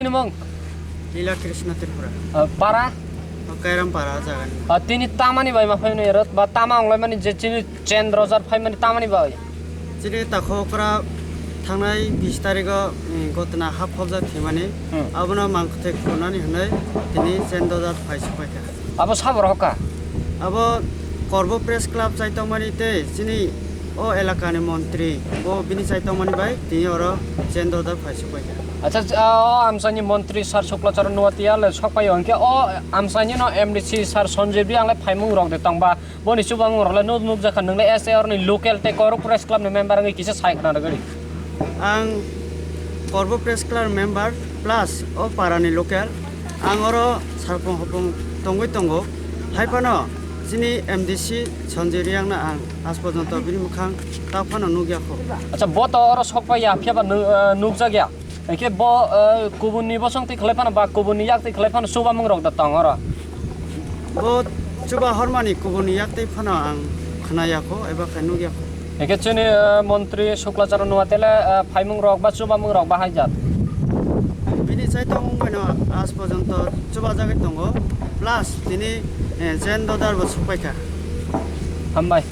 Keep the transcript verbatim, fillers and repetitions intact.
Nini mung? Lila Krishna Tripura. Ah, para? O Kairam para jaga ni. Ah, tini tamani bai ma phai mani rot ba tama onglai mani je chini Chen Rojar phai mani tamani bai? Chini takho okra thangnai bis tarigo, mm, gotna hap hobjak thimani. Hmm. Abono mang kwthwi khunani hwnwi tini Chen Rojar phai supai kha. Abo sabo rohor kha? Abo Korbo Press Club chaitokmani tei chini o elakani montri bo bini chaitokmani bai tini oro Chen Rojar phai supai kha. Acha, o amchaini montri sir Shukla Charan Noatia le sokpai o, hwnkhe o amchaini no M D C sir Sanjay Reang le phaimung rok de tongba, boni chubamung rok le nuk, nukjakha, nwng le S A oroni local tei Korbo Press Club ni member wngwi kisa sai khna rwgwi. Ang Korbo Press Club member plus o parani local. Ang oro sarpong hopong tongwi tongo. Hai phano chini M D C Sanjay Reang no ang aaj porjonto bini mwkhang ta phano nukya kho. Acha, bo to oro sokpai ya, phiya ba nu-, eh, nukjakya. Hwnkhe bo, eh, kubunni bosong twi khlai phano ba kubunni yak twi khlai phano chubamung rok da tong oro. Bo chuba hormani kubunni yak twi phano ang khna ya kho eba khe nuk ya kho. Hwnkhe chini, eh, montri Shukla Charan Noatia le, eh, phaimung rok ba chubamung rok ba haijak? Bini chaitokmung bai no aaj porjonto chubajagwi tongo, plus tini, eh, Chen Rojar bo supai kha. Hambai.